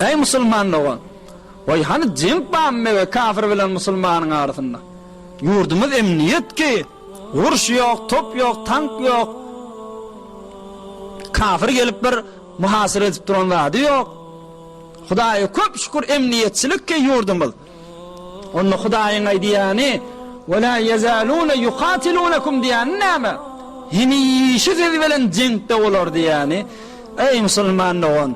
Eý musulman dogan! Waý hany jeňk barmy mege kafir bilen musulmanyň arasynda? Ýurdumyz emniýet ki, uruş ýok, top ýok, tank ýok. Kafir gelip bir muhasyra edip duran zady ýok. Hudaýa köp şükür emniýetçilik ki ýurdumyz. Onda Hudaýyň aýdýany, Ve la ýezalune ýukatilunekum diýýäni näme? Hemişe siz bilen jeňkde bolar diýýäni. Eý musulman dogan,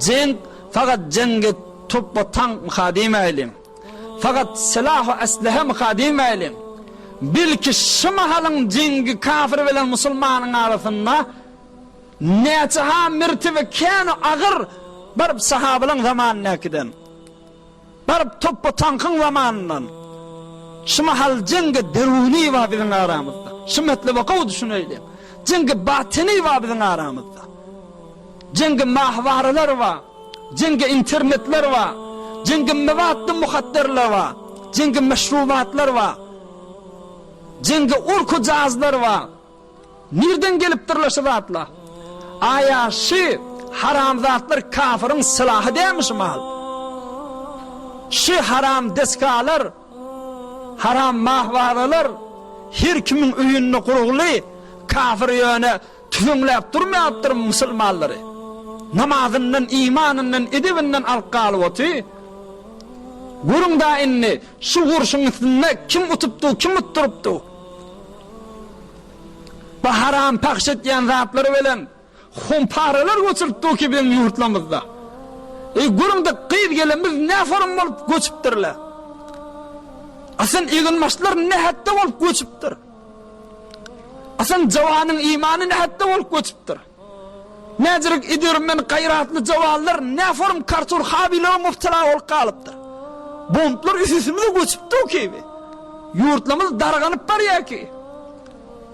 jeňk fakat jeňge top we tank myka diýmäýliň. Fakat silah we eslehe myka diýmäýliň. Belki şu mahalyň jeňgi kafir bilen musulmanyň arasynda näçe ha mertebe kän agyr baryp sahabalaň zamanyndakydan. Baryp topba tankyň zamanyndan. Şu mahal jeňgi deruni bar biziň aramyzda. Şu metlebe gowy düşüneýliň. Jeňgi batyny bar biziň aramyzda. Jeňgi mahwaralar bar. Jeňgi internetler bar. Jeňgi mewatdy muhadderler bar. Jeňgi meşrubatlar bar. Jeňgi urku jazlar bar. Nirden gelipdirler şu zatlar? Aýa şy haram zatlar kafyryň sylahy dälmi şu mahal? Şy haram desgalar, haram mahwaralar her kimiň öýünde gurugly, kafyr ýöne tüfeňläp durmaýapdyr musulmanlary. Namazyndan, imanyndan, edebinden alyp galyp oty. Görüň da indi şu urşuň üstünde kim utupdy, kim utdurypdy? Bu haram pahş etýän zatlary bilen humparalar göçürip dur ki biziň ýurtlarymyzda. Eý görüňde gyz gelenimiz ne forum bolup göçüpdirler. Asyl eginbaşlar ne hetde bolup göçüpdir. Asyl jawanyň imany ne hetde bolup göçüpdir. Näjirik edermen gaýratly jawanlar näform kartur habilere mubtala bolup galypdyr. Bomblar üsüsimize göçüp dur kibi. Ýurtlarymyz darganyp barýar ki.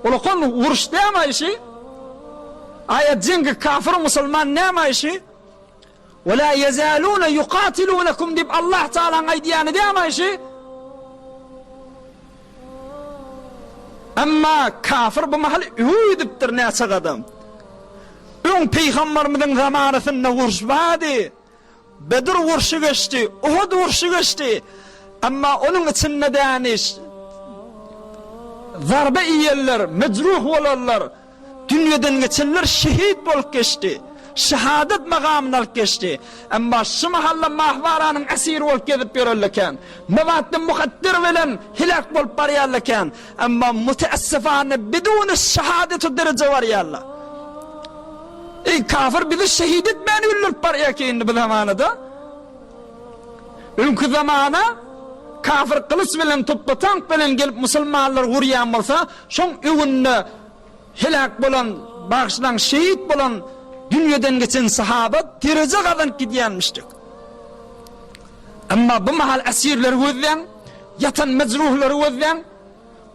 Ulakan uruş näme işi? Aýa jeňgi kafir musulman näme işi? Ve la yezaluna yuqatilunakum diýip Allah Taalanyň aýdýany näme işi? Emma kafir bu mahal öe gidipdir näçe gadam. Öň pygambarymyzyň zamanasynda uruş bardy. Bedir urşy geçdi, Uhud urşy geçdi. Emma onuň içinde däniş zarba iýenler, mejruh bolanlar, Dünýeden geçenler şehit bolup geçdi. Şehadet magamyny alyp geçdi. Emma şu mahalla mahwaranyň esiri bolup gezip ýörenler kän. Mewatdy muhaddir bilen heläk bolup barýanlar kän. Emma müteessifane biduni şehadetu dereje barýarlar. Eý kafir bizi şehit etmän öldürip barýar ki indi bu zamanada. Öňki zamana kafir gylyç bilen topba tank bilen gelip musulmanlary urýan bolsa, şoň öňünde Heläk bolan, bagyşlaň şehit bolan, dünýeden geçen sahaba dereje gazanyp gidýänmişdik. Emma bu mahal esirleri gözläň, ýatan mejruhlary gözläň,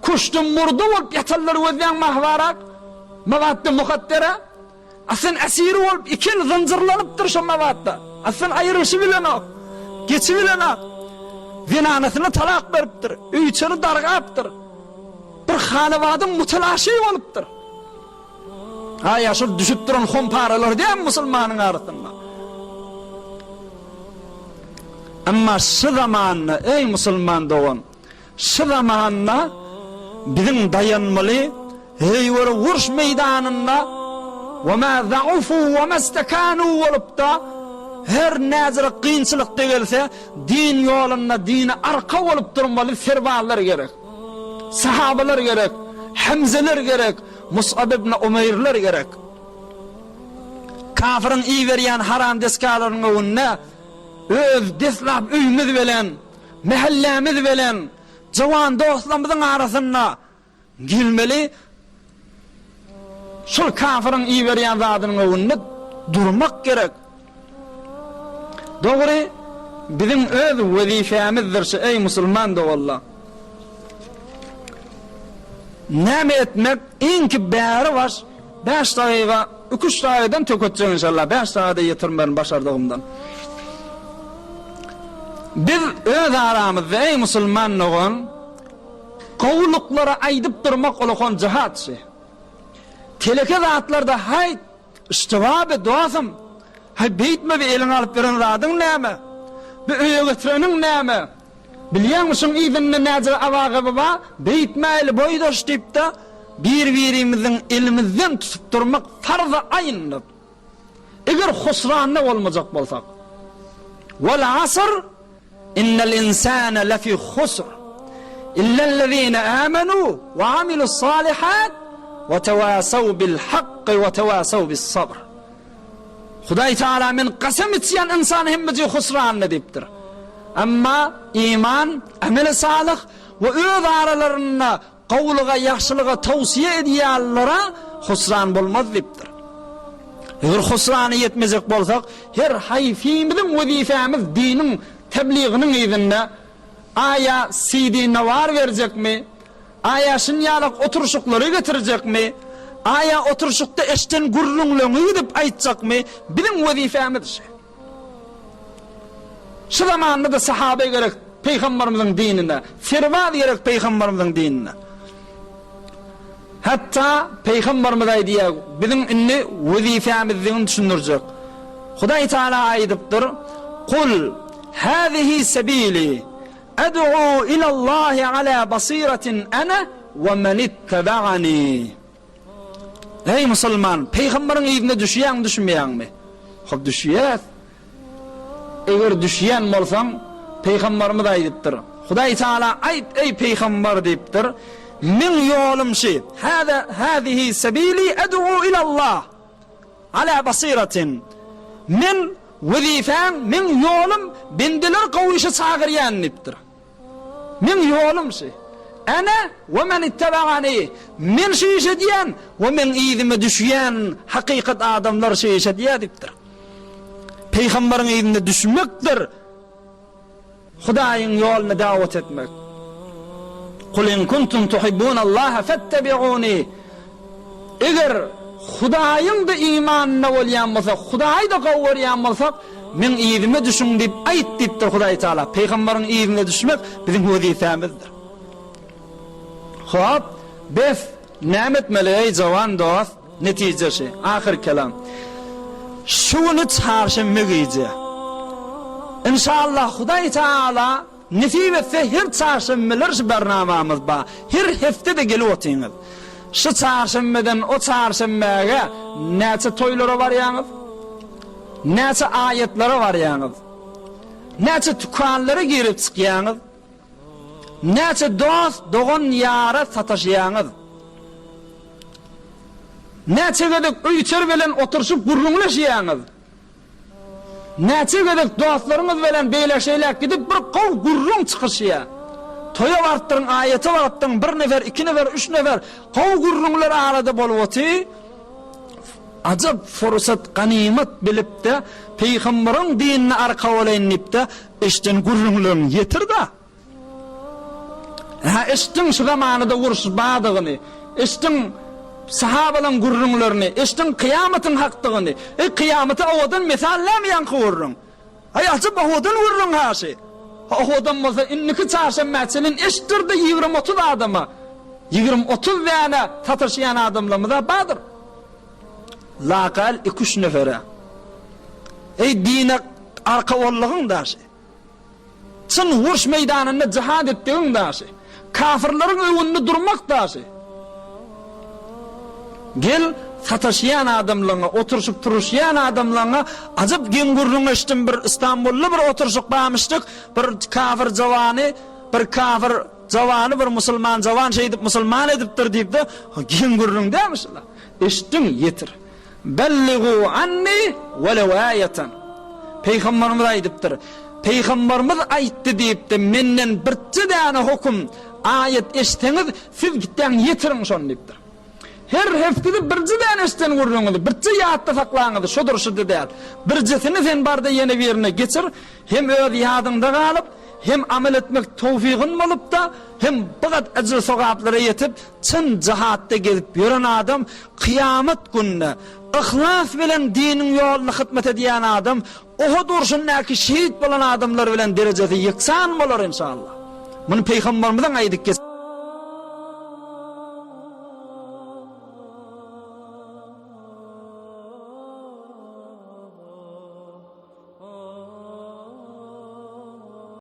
kuşdy murda bolup ýatanlary gözläň mahwarak, mawatda muhaddera. Asyn esiri bolup iki el zynjyrlanypdyr şo mawatda. Asyn aýrylyşy bilenok, geçi bilenok. Zenanasyna talak beripdir, öý-içeri dargapdyr. Bir hanabadyň mutalaşy bolupdyr. Aýa şol düşüp duran homparalar dämi musulmanyň arasynda? Emma şu zamanda eý musulman dogan, şu zamanda biziň daýanmaly heýwere uruş meýdanynda we ma zaufu we mastakanu bolupda her näzire kynçylyk-da gelse din ýolunda dine arka bolup durmaly serbazlar gerek. Sahabalar gerek, Hemzeler gerek, Mus'ab ibn Umeýrler gerek. Kafyryň iberýän haram desgalarynyň öňünde öz deslap öýümiz bilen, mähellämiz bilen, jawan dostlarymyzyň arasynda Gelmeli, şol kafyryň iberýän zadynyň öňünde durmak gerek. Dogry, biziň öz wezipemizdir şu, eý musulman doganlar. Näme etmek, iňki bäri baş, bäş dagyga, iki-üç dagydan töketjek inşallah, bäş dagada ýetirmerin başardygymdan. Biz öz aramyzda, eý musulman dogan, Gowulyklary aýdyp durmak ulakan jihatçy. Teleke zatlarda haýt, iştiba be dostum. Haý, beýtme, bi eliňe alyp ýören zadyň näme? Bi öýe getireniň näme? Bilýäňmi, şuň yzynda näce awagyby bar? Beýtmäýli, boýdaş diýip-de, bir-birimiziň elimizden tutup durmak farz-y aýndyr. Eger husranda bolmajak bolsak. Wal asr innel insane lefi husr illellezine amenu we amilus salihat we tewasaw bil hakky we tewasaw bis sabr. Hudaý Teala men kasam içýän ynsan hemmeje husranda diýipdir. Emma iman, ameli salyh we öz aralarynda Gowulyga, ýagşylyga towsiýe edýänlere husran bolmaz diýipdir. Eger husrana ýetmejek bolsak, her haýsymyzyň wezipemiz diniň tebligynyň yzynda, aýa CD nawar berjekmi, aýa şunýalak oturyşyklary getirjekmi, aýa oturyşykda eşden gürrüňleňi gidip aýtjakmy, biziň wezipemiz şi. Şu zamanda-da sahabe gerek Pygamberimiziň dinine, serbaz gerek Pygamberimiziň dinine. Hatda Pygamberimiz aýdýar, biziň indi wezipemizdigini düşündirjek. Hudaý Teala aýdypdyr, Kul hazihi sebili ed'u ilallahi ala basiratin ana we men ittebaani. Eý musulman, pygambaryň yzyna düşýäňmi, düşmeýäňmi? Hop düşýäs. Eger düşýän bolsaň, pygambarymyz aýdypdyr. Hudaý Taala aýt eý pygambar diýipdir. Meň ýolum şi, hâzâ hâzihi sebili ed'u ilallah ala basiratin. Men wezifäm, meň ýolum bendeleri gowy işe çagyrýan diýipdir. Meň ýolum şu. Ene we men ittebaani, Men şu işi edýän we meň yzyma düşýän hakykat adamlar şu işi edýär diýipdir. Pygambaryň yzyna düşmekdir Hudaýyň ýoluna dawat etmek. Kul in kuntum tuhibbunallaha fettebi'uni Eger Hudaýyň-da imanynda bolýan bolsak, Hudaýy-da gowy görýän bolsak, meň yzyma düşüň diýip aýt diýipdir Hudaý Tagala. Pygambaryň yzyna düşmek biziň wezipämizdir. Hop, bes, näme etmeli eý jowan dost? Netije şi, ahyr kelam. Şu güni çarşenbe gije. Inşallah Hudaý Tagala Nesip etse her çarşenbeler şu bernamamyz bar. Her hepde-de gelip otyňyz. Şu çarşenbeden o çarşenbäge näçe toýlara barýaňyz? Näçe aýatlara barýaňyz? Näçe tükanlara girip çykýaňyz? Näçe dost, dogan, ýara sataşýaňyz? Näçe gezek öý-içeri bilen oturyşyp gürrüňleşýäňiz? Näçe gezek dostlaryňyz bilen beýläk-şeýläk gidip bir gowy gürrüň çykyşýar. Toýa barypdyryň, aýata barypdyň, bir nefer, iki nefer, üç nefer gowy gürrüňler arada bolup otyr. Ajap fursat ganymat bilip-de, Pygambaryň dinine arka bolaýyn diýip-de, eşden gürrüňleriňi ýetir-de. Hä, eşitdiň şu zamanada uruş bardygyny, eşitdiň sahabalaň gürrüňlerini, eşitdiň kyýamatyň hakdygyny. Eý, kyýamata owadan mysal näme ýaňky gürrüň? Aý, ajap owadan gürrüň hä şi. Owadan bolsa indiki çarşenbä çenli eşitdir-de 20-30 adama. 20-30 däne sataşýan adamlarymyz-a bardyr. Lakal iki-üç nefere. Eý, dine arka boldugyň daşy. Çyn uruş meýdanynda jihad etdigiň daşy. Kafyrlaryň öňünde durmak daşy. Gel, sataşýan adamlaňa, oturyşyp-turuşýan adamlaňa ajap geň gürrüň eşitdim, bir Istanbulda bir oturyşyk barmyşdyk, bir kafir jowany, bir kafir jowany bir musulman jowan şeýdip musulman edipdir diýip-de, geň gürrüň dälmi şular? Eşitdiň, ýetir. Belligu anni welew aýatan. Pygamberimiz aýdypdyr. Pygamberimiz aýtdy diýipdi, menden birje däne hokum, aýat eşitseňiz, siz gitdäň ýetiriň şony diýipdir. Her heftede birje däne eşiden gürrüňizi, birje ýatda saklaňyzy, şodur şudy däl. Birjesini sen barda ýene birine geçir, hem öz ýadyňda galyp, hem amel etmek towfygyn bolupda, hem bir gat ejir-sogaplara ýetip, Çyn jihatda gezip ýören adam kyýamat gününe yhlas bilen diniň ýolunda hytmat edýän adam Uhud urşundaky şehit bolan adamlar bilen derejesi ýeksan bolar enşalla. Muny Pygamberimiziň aýdyp.